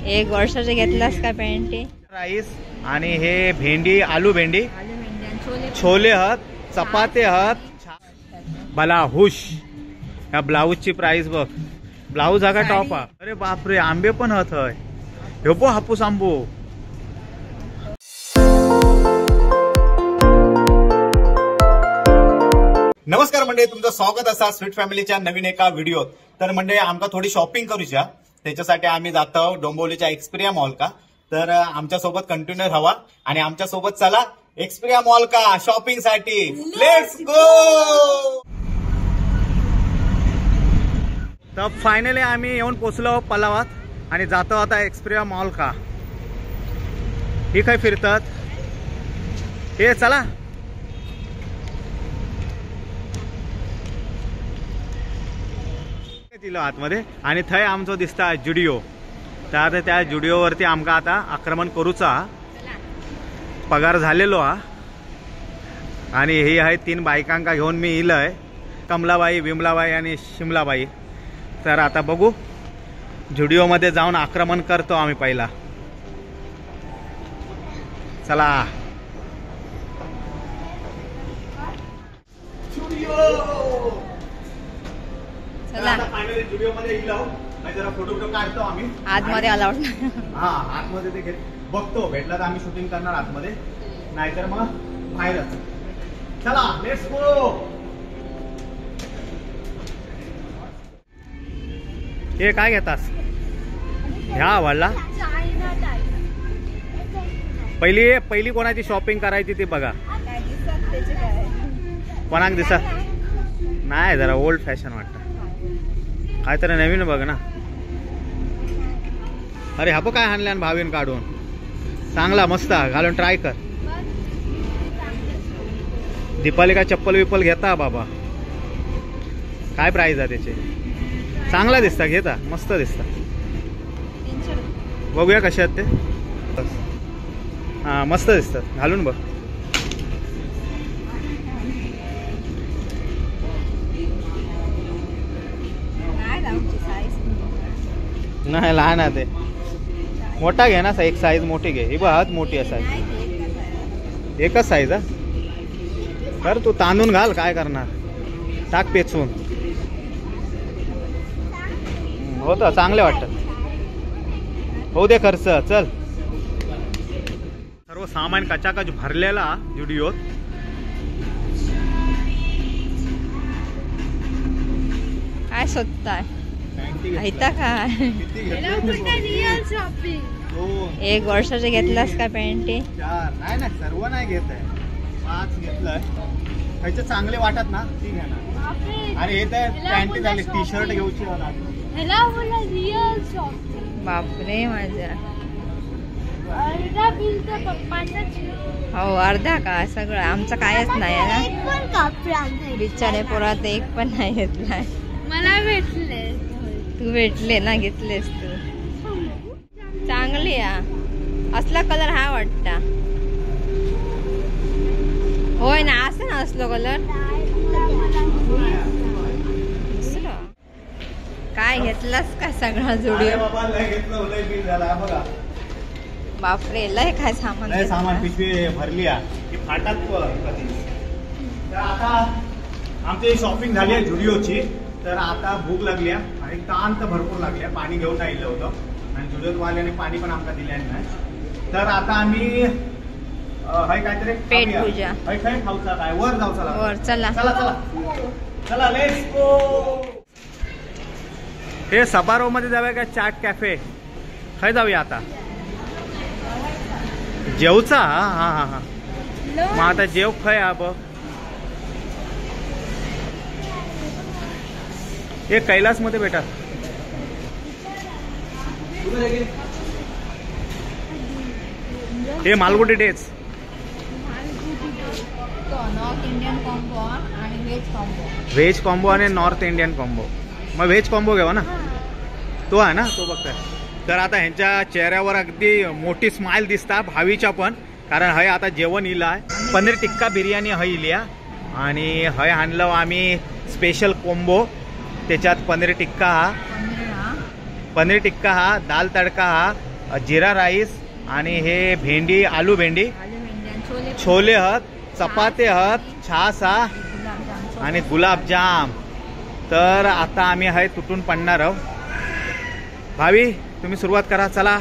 एक वर्षाचे घेतलास का पॅन्टी? राईस आणि हे भेंडी, आलू भेंडी, छोले हत, चपाते हत. भला हुश. ह्या ब्लाऊजची प्राइस बघ. ब्लाऊज हा का टॉप हा? अरे बापरे, आंबे पण हत हय. ह्यो पो हापूस आंबो. नमस्कार मंडळी, तुमचं स्वागत असा स्वीट फॅमिलीच्या नवीन एका व्हिडिओत. तर मंडळी आमका थोडी शॉपिंग करूच्या, त्याच्यासाठी आम्ही जातो डोंबिवलीच्या एक्सपिरिया मॉल का. तर आमच्या सोबत कंटिन्यू हवा आणि आमच्या सोबत चला एक्सपिरिया मॉल का शॉपिंग साठी. Let's go. तर फायनली आम्ही येऊन पोचलो पलावात आणि जातो आता एक्सपिरिया मॉल का. ही काय फिरतात हे, चला. दिलो आतमध्ये आणि थंय आमचो दिसता जुडिओ. तर आता त्या जुडिओवरती आमका आता आक्रमण करूचा. पगार झालेलो हा. आणि ही आहे तीन बायकांका घेऊन मी इलय, कमलाबाई, विमलाबाई आणि शिमलाबाई. तर आता बघू जुडिओमध्ये जाऊन आक्रमण करतो आम्ही पहिला. चला. फायनली जुडिओ मध्ये इलो, जरा फोटो फोटो काढतो आम्ही. आतमध्ये अलाउड नाही. हा, आतमध्ये ते घेत बघतो, भेटला तर आम्ही शूटिंग करणार आतमध्ये, नाहीतर मग बाहेरच. चला let's go. हे काय घेतास? ह्या आवडला. पहिली पहिली कोणाची शॉपिंग करायची ती बघा. कोणाक दिसत नाही, जरा ओल्ड फॅशन वाटतं. काहीतरी नवीन बघ ना. अरे हा काय आणल्या भावीन काढून, चांगला मस्त घालून ट्राय कर. दीपाली का चप्पल विप्पल घेता बाबा? काय प्राइस आहे त्याचे? चांगला दिसता, घेता, मस्त दिसता. बघूया कसे आहेत ते. हा मस्त दिसतात, घालून बघ. नाही लहान आहे ते, मोठा घे ना, एक साईज मोठी घे. ही बघ हात मोठी आहे साईज. एकच साईज हा कर तू, तांदून घाल, काय करणार, टाक पेचून. होत चांगले वाटत, होऊ दे खर्च. चल सर्व सामान कचाकच भरलेला जुडिओत. काय शोधताय? ऐता काय? एक वर्षाचे घेतलास का पॅन्टी? नाही नाही, सर्व नाही घेत आहे, 5 घेतलंय. खायचे चांगले वाटत ना ती घेणार. अरे हे तर पॅन्टी झाली, टी शर्ट घेऊची. बापरे माझ्या. हो अर्धा का सगळं, आमचं कायच नाही ना. बिचारे पोरात एक पण नाही घेतलाय. मला भेटले. तू भेटले ना, घेतलेस तू. चांगली आ, असला कलर हा वाटता. होय ना, असं ना असलो कलर. दुसरं काय घेतलास का सगळा जुडिओ? बापरे लय काय सामान, सामान पिशवी भरली फाटात. आता आमची शॉपिंग झाली आहे जुडिओची. तर आता भूक लागली आणि ताण तर भरपूर लागली आहे. पाणी घेऊन राहिलं होतं आणि जुडिओवाल्याने पाणी पण आमका दिले नाही. तर आता आम्ही हय काहीतरी पेट पूजा हय काय खाऊचा, काय वर जाऊचा. वर चला चला चला चला let's go. हे सबारो मध्ये जाऊया का चाट कॅफे? खय जाऊया आता जेवचा. हा हा हा, मग आता जेव खय हा बघ. हे कैलास मध्ये बेटा. हे Malgudi days, north Indian combo आणि व्हेज कॉम्बो. व्हेज कॉम्बो आणि नॉर्थ इंडियन कॉम्बो. मग व्हेज कॉम्बो घेऊ ना, तो आहे ना तो बघताय. तर आता ह्यांच्या चेहऱ्यावर अगदी मोठी स्माइल दिसता भावीच्या पण, कारण हय आता जेवण इलं आहे. पनीर टिक्का बिर्याणी हय इली आणि हय आणलं आम्ही स्पेशल कॉम्बो. त्याच्यात पनीर टिक्का हा, पनीर टिक्का हा, दाल तडका हा, जिरा राईस आणि हे भेंडी, आलू भेंडी, छोले हत, चपाते हत, छास हा आणि गुलाबजाम. तर आता आम्ही आहे तुटून पडणार आहोत. भावी तुम्ही सुरुवात करा, चला.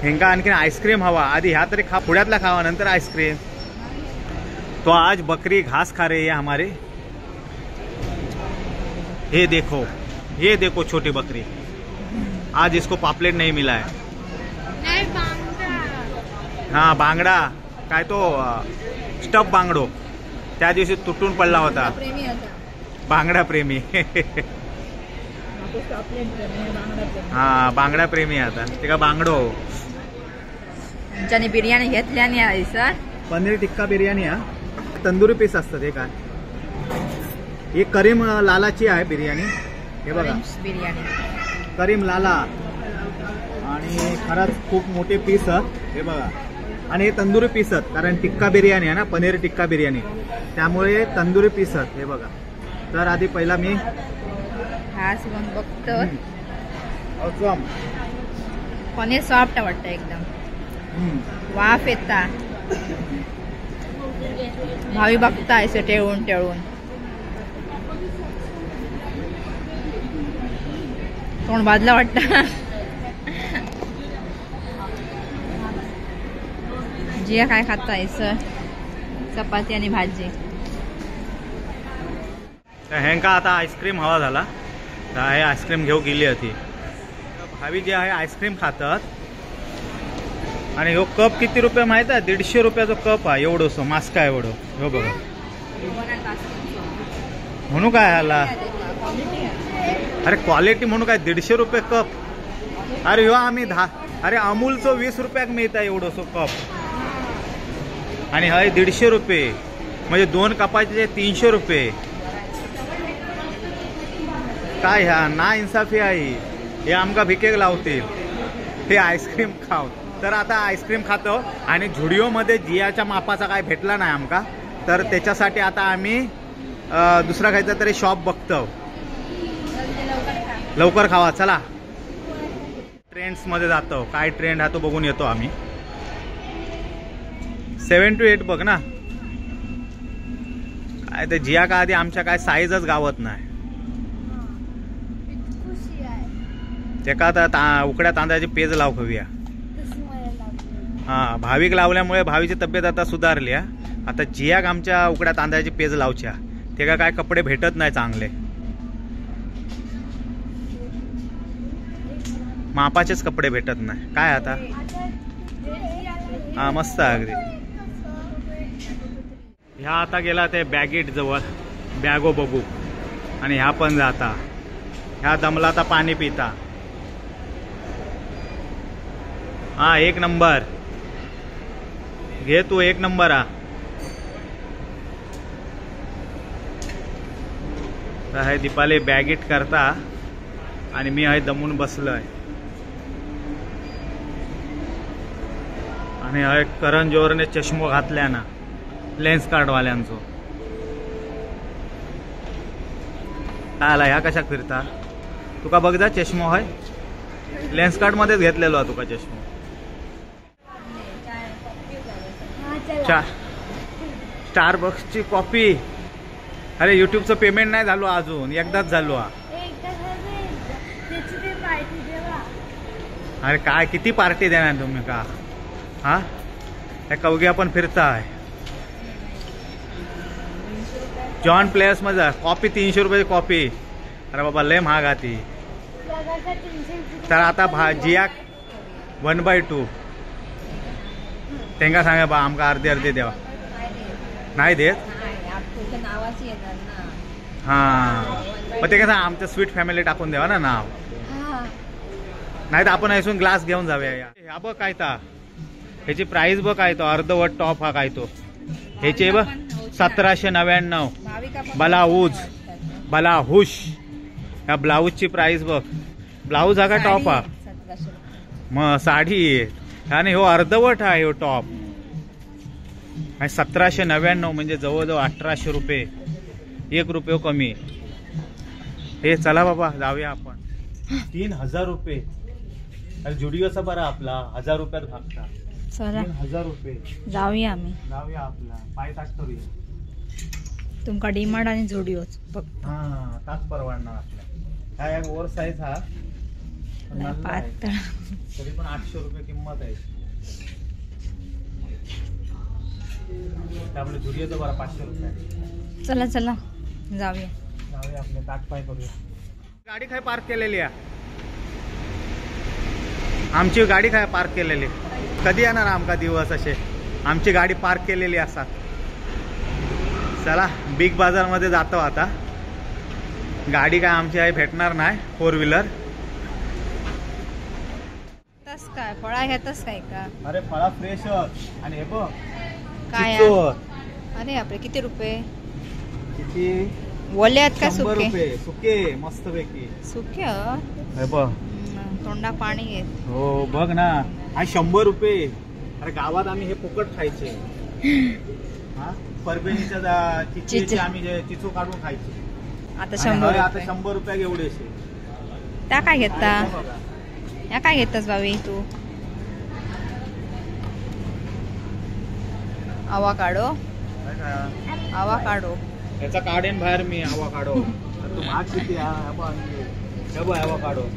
हेंका आणखीन आईस्क्रीम हवा, आधी ह्या तरी खा, पुढ्यातला खावा नंतर आईस्क्रीम. तो आज बकरी घास खा रही है हमारे. ये देखो, ये देखो छोटी बकरी, आज इसको पापलेट नहीं मिला है. हा बांगडा, काय तो स्टफ बांगडो त्या दिवशी तुटून पडला होता. बांगडा प्रेमी. हा बांगडा प्रेमी आता ते का बांगडो. आमच्याने बिर्याणी घेतल्या नाही सर. पनीर टिक्का बिर्याणी हा, तंदुरी पीस असतात. हे काय, हे करीम लालाची आहे बिर्याणी. हे बघा बिर्याणी करीम लाला, आणि खरंच खूप मोठे पीस आहेत हे बघा. आणि हे तंदुरी पीस आहेत, कारण टिक्का बिर्याणी आहे ना, पनीर टिक्का बिर्याणी, त्यामुळे तंदुरी पीस आहेत हे बघा. तर आधी पहिला मी बघतो. पनीर सॉफ्ट वाटतं एकदम, वाफ येता. भावी बघता असं टेळून टेळून, तोंड बाजला वाटतं. जिया काय खाता सर? चपाती आणि भाजी. हेंका आता आईस्क्रीम हवा झाला, तर हे आईस्क्रीम घेऊ गेली होती. भावी जे आहे आईस्क्रीम खातात. आणि ह्यो कप किती रुपये माहित आहे? 150 रुपयाचा कप आहे, एवढोसो मास्का एवढो. ह्यो बघा म्हणू काय ह्याला, अरे क्वालिटी म्हणू काय 150 रुपये कप. अरे ह्यो आम्ही 10, अरे अमूलचो 20 रुपयाक मिळता एवढोसो कप, आणि हय 150 रुपये, म्हणजे 2 कपाचे 300 रुपये. काय ह्या ना इन्साफी आहे, हे आमका भिकेक लावतील हे आईस्क्रीम खाव. तर आता आईस्क्रीम खातो. आणि झुडिओमध्ये जियाच्या मापाचा काय भेटला नाही आमका, तर त्याच्यासाठी आता आम्ही दुसरा खायचा तरी शॉप बघतो. लवकर खावा, चला. ट्रेंड्समध्ये जातो, काय ट्रेंड हा तो बघून येतो आम्ही. 7 to 8 बघ ना काय ते. जिया का आधी आमच्या काय साईजच गावत नाही. ते का आता उकड्या तांदळाची पेज लाव खव्या. हा भाविक लावल्यामुळे भावीची तब्येत आता सुधारली. आता जियाक आमच्या उकड्या तांदळाची पेज लावच्या, ते का काय कपडे भेटत नाही चांगले, मापाचेच कपडे भेटत नाही. काय आता हा मस्त अगदी. ह्या आता गेला ते बॅगेट जवळ, बॅगो बघू. आणि ह्या पण जाता, ह्या दमला तर पाणी पिता. हा एक नंबर घे तू, एक नंबर हा. तर हे दीपाली बॅगेट करता आणि मी आहे दमून बसलोय. आणि हा करण जोहरने चष्मो घातल्या ना लेन्स कार्डवाल्यांचो. काय आला ह्या कशाक फिरता? तुका बघ जा चष्मो हय, लेन्स कार्ड मध्येच घेतलेलो हा तुका चष्मो. स्टारबक्सची कॉफी. अरे युट्यूबचं पेमेंट नाही झालो अजून, एकदाच झालो हा. अरे काय किती पार्टी देणार तुम्ही का? हा त्या कवग्या पण फिरताय. जॉन प्लेयर्स मध्ये कॉफी 300 रुपयाची कॉफी. अरे बाबा लय महाग हा ती. तर आता भाजिया 1/2 तेंका सांगा बा आमका अर्धे अर्धे द्यावा. नाही देत हा, मग ते कसं आमच्या स्वीट फॅमिली टाकून द्यावा ना नाव, नाही तर आपण ऐसून ग्लास घेऊन जाऊया. ह्या बघ काय ता ह्याची प्राइस बघ काय तो अर्धवट टॉप हा काय तो ह्याचे बघ 1799. ब्लाऊज ब्लाऊज ह्या ब्लाऊजची प्राइस बघ. ब्लाऊज हा का टॉप हा मग साडी आणि हो अर्धवट हा हो टॉप आणि 1799 म्हणजे जवळजवळ 1800 रुपये, 1 रुपये कमी. हे चला बाबा जाऊया आपण. 3000 रुपये. अरे जुडिओचा बरा आपला 1000 रुपयात भागता. चला 3000 रुपये जाऊया आम्ही. जाऊया आपला पाय ताक करूया. तुमका डीमार्ट आणि जुडिओच बघ. हा ताक परवडणार आपल्या. हा एक ओव्हर साईज हा पातळ तरी पण 800 रुपये किंमत आहे. त्यामुळे जुडिओचं बरं 500 रुपये. चला चला जाऊया जाऊया आपले ताक पाय करूया. गाडी काय पार्क केलेली आहे आमची? गाडी काय पार्क केलेली? कधी येणार आमका दिवस असे आमची गाडी पार्क केलेली असतात. चला बिग बाजारमध्ये जातो आता. गाडी काय आमची आहे भेटणार नाही 4 व्हीलर. तस काय फळा घेतस काय का? अरे फळा फ्रेश. आणि हे बघ काय? अरे आपले किती रुपये? किती ओले आहेत का सुके? सुके मस्त पैकी सुके. हे बघ तोंडा पाणी येत. हो बघ ना हा 100 रुपये. अरे गावात आम्ही हे फुकट खायचे. हा परभणीच्या चिचूचे आम्ही चिचू काढून खायचे. आता 100 आता 100 रुपये एवढेसे. त्या काय घेता? या काय घेतस भावी तू? आवाकाडो. आवाकाडो याचा काढेन बाहेर मी. आवाकाडो तू महाग किती? आवाकाडो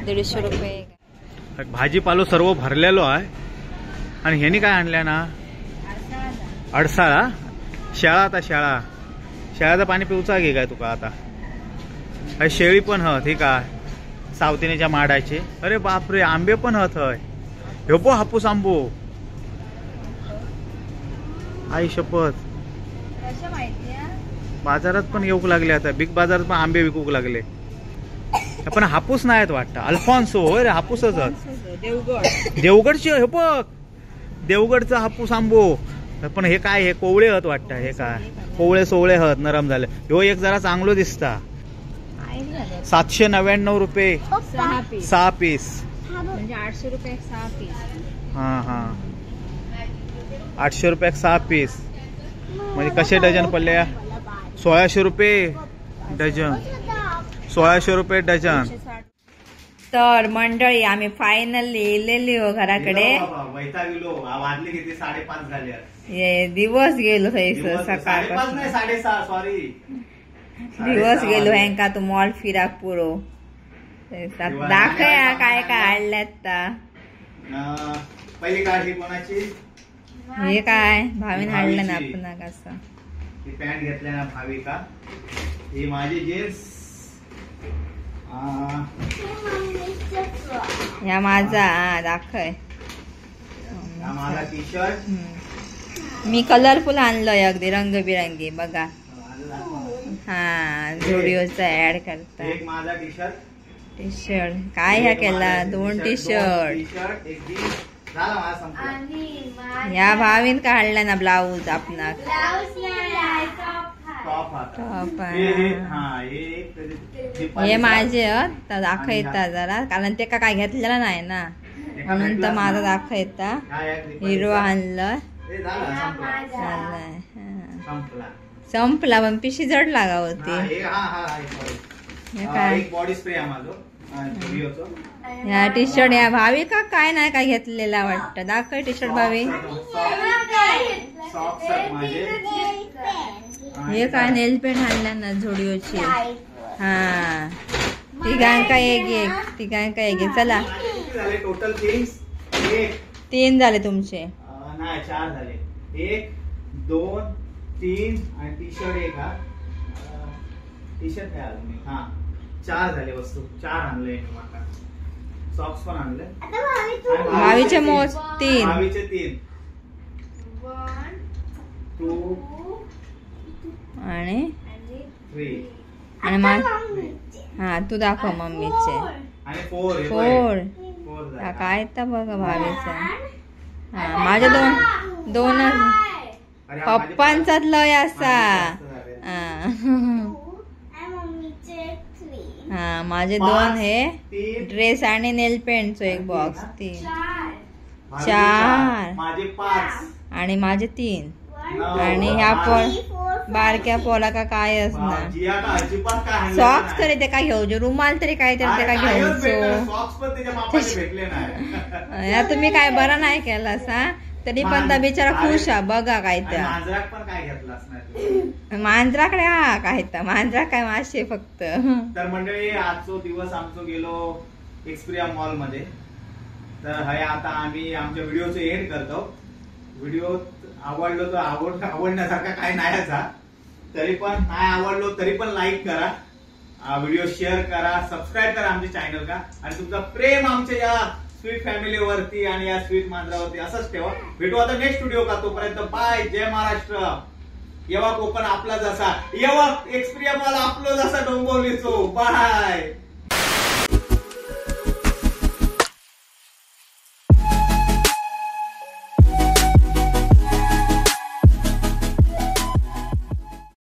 150 रुपये. भाजीपालो सर्व भरलेलो आहे. आणि ह्यानी काय आणल्या ना? अडसाळा. शेळा आता शेळा शेळ्याचं पाणी पिवचा घे काय तुका आता? अरे शेळी पण हत ही काय सावतिनीच्या माडाची. अरे बापरे आंबे पण हत हय. ह्यो पो हापूस आंबो. आई शपथ. बाजारात पण येऊक लागले आता. बिग बाजारात पण आंबे विकूक लागले. पण हापूस नाहीत वाटतं. अल्फॉन्सो होय रे हापूसच. देवगडचे हे बघ देवगडचा हापूस आंबो. पण हे काय हे कोवळे हत वाटतं. हे काय कोवळे सोवळे हत नरम झाले. ह्यो एक जरा चांगलो दिसता. 799 रुपये 6 पीस. म्हणजे 800 रुपये 6 पीस. हा हा 800 रुपये 6 पीस म्हणजे कसे डझन पडले? 1600 रुपये डझन. 1600 रुपये डझन. तर मंडळी आम्ही फायनली येलेली हो घराकडे. वाजले किती? 5:30 झाले. दिवस गेलो सकाळपासून. 6:30 सॉरी दिवस गेलो हेंका तू मॉल फिराक पुरो. दाखया काय काय आणल्यात. पहिली काय ही कोणाची? हे काय भावीन आणलं ना पुन्हा कसं? ही पॅन्ट घेतल्या ना भाविका. ही माझी जीन्स. ह्या माझा दाखय. माझा टी शर्ट. मी कलरफुल आणलोय अगदी रंगबिरंगी बघा. हा जुडिओचा ऍड करता. एक माझा टी शर्ट. टी शर्ट काय ह्या केला? 2 टी शर्ट. ह्या भावीन काढला ना ब्लाऊज आपला. टॉप हे माझे दाखयता जरा कारण ते काय घेतलेलं नाही ना म्हणून तर माझा दाखयता. हिरवा आणलं संपला पण पिशी जड लागा होती. बॉडी स्प्रे ह्या टी शर्ट ह्या भावी का काय नाही काय घेतलेला वाटतं. दाखव टी शर्ट भावी. हे काय नेल पेंट आणला ना झोडिओची. हा तिघांका एक एक तिघांका एक एक. चला टोटल 3 झाले तुमचे. नाही 4 झाले. 1 2 3 आणि टी शर्ट एक. हा टी शर्ट काय अजून? हा 4 झाले वस्तू. 4 आणले मी माका. सॉक्स पण आणले. भावीचे मोज 3. भावीचे 3 2 आणि 3 आणि हा तू दाखव मम्मीचे. आणि 4 4 काय तर बघ भावीचा. हा माझे 2 पप्पांचाच लय असा. हा माझे 2 हे ड्रेस आणि नेल पेंटचो एक बॉक्स. 3 4 आणि माझे 3 आणि ह्या पण बारक्या पोराका कायच ना. जियाका अजिबात काय आणलेलं सॉक्स नाही. तरी ते घेऊचो, रुमाल तरी काय तरी अरे ते कायच घेऊचो. भेटलं, सॉक्स पण त्याच्या मापाचे भेटले नाही. या तुम्ही काय बरं नाही केलं सा, तरी पण त्या बिचारा खुश हा. बघा काय आणि त्या मांजराक पण काय घेतलास नाही. मांजराकडे हा काय तर मांजरा काय मासे फक्त. तर मंडळी आजचो दिवस आमचो गेलो एक्सप्रिया मॉल मध्ये. तर हय आता आम्ही आमच्या व्हिडिओचं एंड करतो. व्हिडिओ आवडलो तर आवडण्यासारखा काय नाही असा, तरी पण नाही आवडलो तरी पण लाईक करा, व्हिडिओ शेअर करा, सबस्क्राईब करा आमच्या चॅनल का, आणि तुमचा प्रेम आमच्या या स्वीट फॅमिलीवरती आणि या स्वीट मांजरावरती असंच ठेवा. भेटू आता नेक्स्ट व्हिडिओ का, तोपर्यंत बाय, जय महाराष्ट्र. येवा कोकण आपला जसा, येवा एक्सप्रिया मॉल आपलं जसा डोंबिवलीचो. बाय.